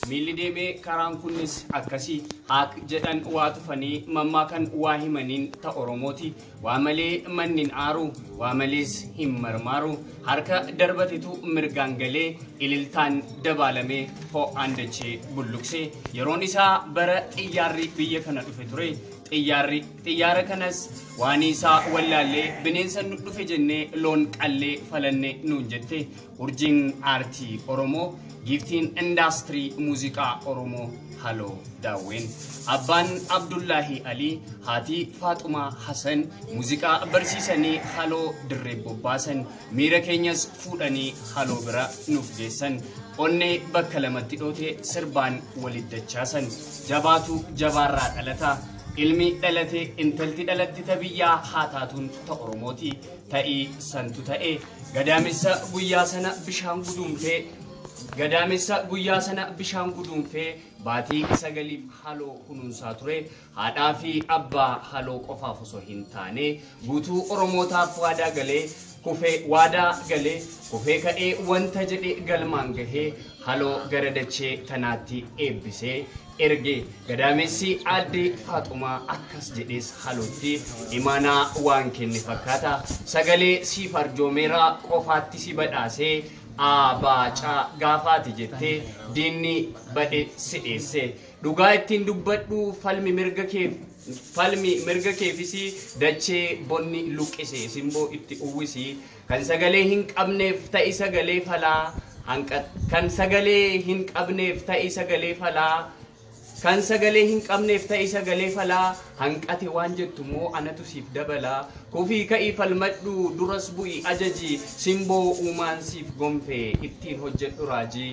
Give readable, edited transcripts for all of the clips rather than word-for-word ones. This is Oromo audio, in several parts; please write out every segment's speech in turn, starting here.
Miilli deemee karaan kunis akkasii haaq jedhan waa tufanii mammaakan waa himaniin ta Oromooti. Waa malee manni hin aaru, waa malees hin marmaaru. Harka darbatetu mirgaan galee ililtaan dabaalamee ho'aan dachee bulluqse. Yeroon isaa bara xiyyaarri biyya kana dhufe ture. Xiyyaarri xiyyaara kanas waan isaa wallaallee bineensa nu dhufe jennee loon qallee falanne nuun jette. Urjiin aartii Oromoo, giiftiin indaastirii muuziqaa Oromoo Haloo Daawween. Abbaan Abdullaahi Alii, haati Faaxumaa Hasan muuziqaa barsiisanii Haloo dirree bobbaasan. Miira keenyas fuudhanii Haloo bira nuuf geessan. Onnee bakka lamatti dhoote sirbaan walitti dachaasan. Jabaatu jabaarraa dhalata. Ilmi dhalate intalti dhalatti ta biyyaa haa taatuun ta Oromooti. Ta'ii santu ta'e. Gadaamessa guyyaa sana bishaan guduunfee Gadaamessa guyyaa sana bishaan guduunfee baatii 9f Haloo kunuunsaa ture. Haadhaa fi abbaa Haloo qofaaf osoo hin taane guutuu Oromootaaf waadaa galee kufee waadaa galee kufee ka'ee wanta jedhe galmaan gahee Haloo gara dachee tanaatti eebbisee erge. Gadaamessi aadde Faaxumaa akkas jedhees Halootti imaanaa waan kenne fakkaata. Sagalee siif arjoomeera, qofaatti si badhaasee A B C gaafaati jettee diinni badhe si dheesse. Dhugaa ittiin dubbadhu, falmi mirga keef falmi mirga keefis dachee bonni luqqise simboo itti uwwisi. Kan sagalee hin qabneef ta'i sagalee falaa hanqa kan sagalee hin qabneef ta'i sagalee falaa Kan sagalee hin qabneef ta'i sagalee falaa, hanqate waan jettu immoo anatu siif dabala. Kufii ka'ii falmadhu, duras bu'i ajaji, simboo uumaan siif gonfe ittiin hojjedhu raajii.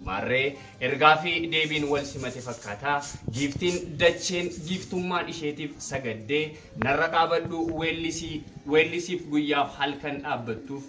Maarree, ergaa fi deebiin wal simate fakkaata. Giiftiin dacheen giiftummaan isheetiif sagaddee, narra dhaabadhu weellisii weellisiif guyyaaf halkan dhaabbattuuf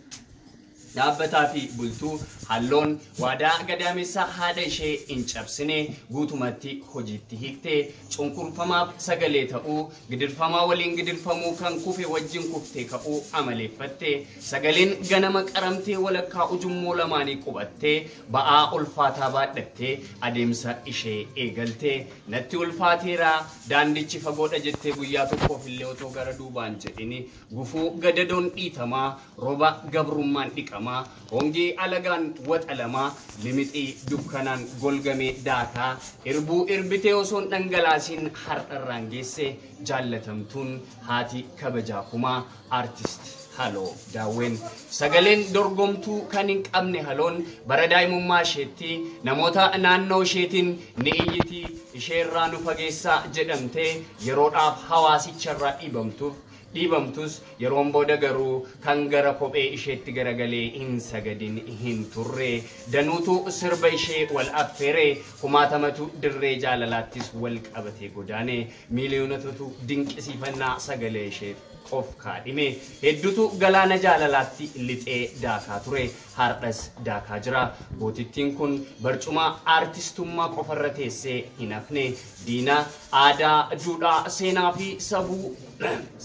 Dhaabbataa fi bultuu Halloon waadaa gadaamessa haadha ishee hin cabsine guutumatti hojiitti hiikte. Cunqurfamaaf sagalee ta'uu, gidirfamaa waliin gidirfamuu, kan kufe wajjin kuftee ka'uu amaleeffatte. Sagaleen ganama qaramtee walakkaa ujummoo lamaanii qubattee ba'aa ulfaataa baadhattee adeemsa ishee eegalte. Natti ulfaateera, daandichi fagoodha jettee guyyaa tokkoof illee otoo gara duubaan jedhini gufuu gadadoon dhiitamaa, roba gabrummaan dhiqamaa, hongee alagaan waxalamaa, limixii dukkanaan golgamee daakaa, irbuu irbitee osoo hin dhangalaasiin har'arraan geesse jaallatamtuun haati kabajaa kumaa Artist Haloo Daawween. Sagaleen dorgomtuu kan hin qabne Haloon bara daa'imummaa isheetti namoota naannoo isheetiin ni iyyiti, isheerraa nu fageessaa jedhamtee yeroodhaaf hawaasicharraa dhiibamtuuf Dhiibamtus, yeroon booda garuu kan gara kophee isheetti garagalee hin sagadin hin turre. Danuutu sirba ishee wal affeere. Kumaatamatu dirree jaalalaattis wal qabatee godaane. Miiliyoonotatu dinqisiifannaa sagalee isheef of kaadhime. Heddutu galaana jaalalaatti lixee daakaa ture. Har'as daakaa jira. Gootittiin kun barcuma aartistummaa qofarra teessee hin hafne. Diina aadaa, duudhaa, seenaa fi sabuu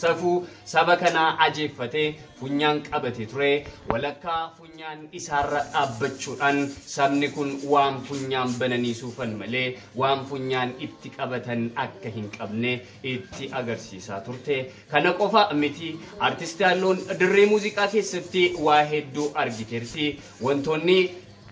safuu saba kanaa ajeeffatee funyaan qabate ture. Walakkaa funyaan isaarra dhaabbachuudhaan sabni kun waan funyaan bananii suufan malee waan funyaan itti qabatan akka hin qabne itti agarsiisaa turte. Kana qofa miti, Artisti Halloon dirree muuziqaa keessatti waa hedduu argiteerti. Wantoonni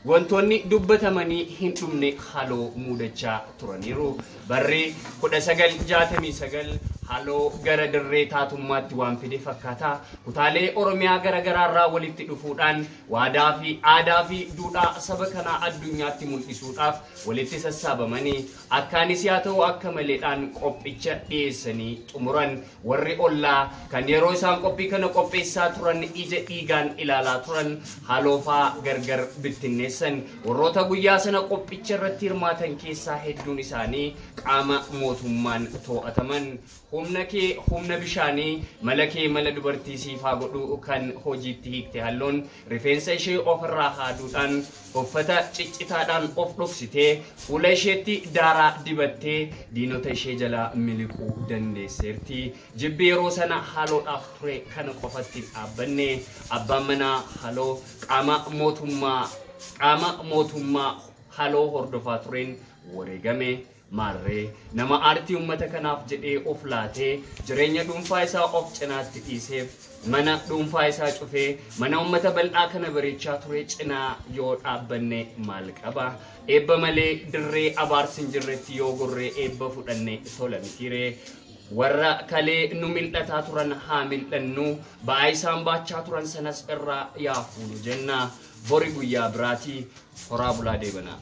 Wantoonni dubbatamanii hin dhumne Haloo muudachaa turaniiru. Barri 1969 Haloo gara dirree taatummaatti waan fide fakkaata. Kutaalee Oromiyaa gara garaarraa walitti dhufuudhaan waadaa fi aadaa fi duudhaa saba kanaa addunyaatti mul'isuudhaaf walitti sassaabamanii akkaanis yaa ta'u akka maleedhaan qophicha dhiyeessanii xumuran. Warri ollaa kan yeroo isaan qophii kana qopheessaa turan ija dhiigaan ilaalaa turan Haloofaa gargar bittinneessan. Warroota guyyaa sana qophicha irratti hirmaatan keessaa hedduun isaanii qaama mootummaan too'ataman. Humna kee humna bishaanii, mala kee mala dubartii siif haa godhu kan hojiitti hiikte Halloon rifeensa ishee ofirraa haaduudhaan uffata ciccitaadhaan of dhoksitee fuula isheetti daaraa dibattee diinota ishee jalaa miliquu dandeesseerti. Jibbi yeroo sana Haloodhaaf ture kana qofatti hin dhaabbanne. Abbaan manaa Haloo qaama mootummaa qaama mootummaa haloo hordofaa tureen wareegame. Maarree nama aartii uummata kanaaf jedhee of laatee jireenya dhuunfaa isaa of cinaatti dhiiseef mana dhuunfaa isaa cufee mana uummata bal'aa kana bareechaa ture cinaa yoo dhaabbanne maal qaba? Eebba malee dirree abaarsi hin jirretti yoo gorree eebba fudhanne tola mitiiree. Warra kalee nu mil'ataa turan haa mil'annu, ba'aa isaan baachaa turan sanas irraa yaa fuunu jenna. Bori guyyaa biraatii, horaa bulaa, deebanaa.